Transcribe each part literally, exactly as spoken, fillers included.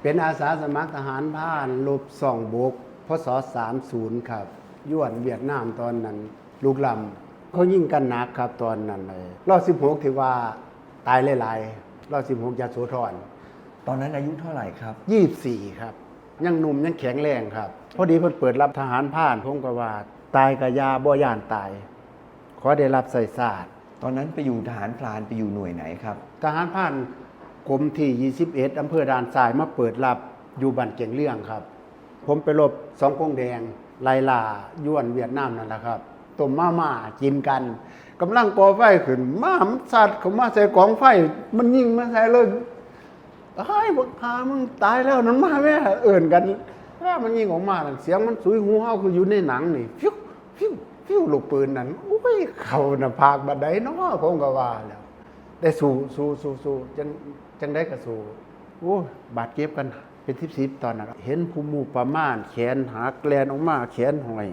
เป็นอาสาสมัครทหารพรานรบซ่องบก พ.ศ. สามศูนย์ ครับ ย้วนเวียดนามตอนนั้นลุกล้ำ เขายิงกันหนักครับตอนนั้นเลย รอบ สิบหก ที่ว่าตายหลายๆ รอบ สิบหก ยโสธร ตอนนั้นอายุเท่าไหร่ครับ ยี่สิบสี่ ครับ ยังหนุ่มยังแข็งแรงครับ พอดีเพิ่นเปิดรับทหารพราน ผมก็ว่าตายกะยา บ่ย่านตาย ขอได้รับใช้ชาติ ตอนนั้นไปอยู่ทหารพรานไปอยู่หน่วยไหนครับ ทหารพรานกรมที่ ยี่สิบเอ็ด อำเภอด่านซ้ายมาเปิดรับอยู่บ้านแก่งเรื่องครับ ผมไปรบสองกงแดง ไล่ล่าย้วนเวียดนามนั่นแหละครับ ต้มมาม่ากินกัน กำลังก่อไฟขึ้น หมามันสัดเข้ามาใส่กองไฟ มันยิงมาใส่เลย "เฮ้ย บักห่า มึงตายแล้วนั่น มาแม่" เอิ้นกัน ว่ามันยิงออกมานั่น เสียงมันสุยหูเฮาคืออยู่ในหนังนี่ ฟิว ฟิว ฟิว ลูกปืนนั่น โอ้ย เข้าหน้าผากบัดใดเนาะ ผมก็ว่าแล้ว แต่สู้ สู้ สู้ สู้ จัง จังใดก็สู้ โอ้ย บาดเจ็บกันเป็นสิบๆ ตอนนั้น เห็นผู้หมู่ประมาณ แขนหัก แล่นออกมา แขนห้อย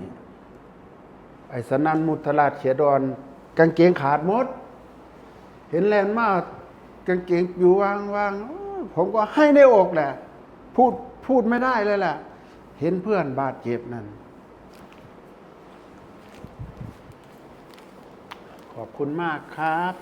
ไอ้สนั่นมุทราชเขียดอน กางเกงขาดหมด เห็นแล่นมา กางเกงอยู่วางๆ โอ้ย ผมก็ให้ในอกแหละ พูด พูดไม่ได้เลยแหละ เห็นเพื่อนบาดเจ็บนั่น ขอบคุณมากครับ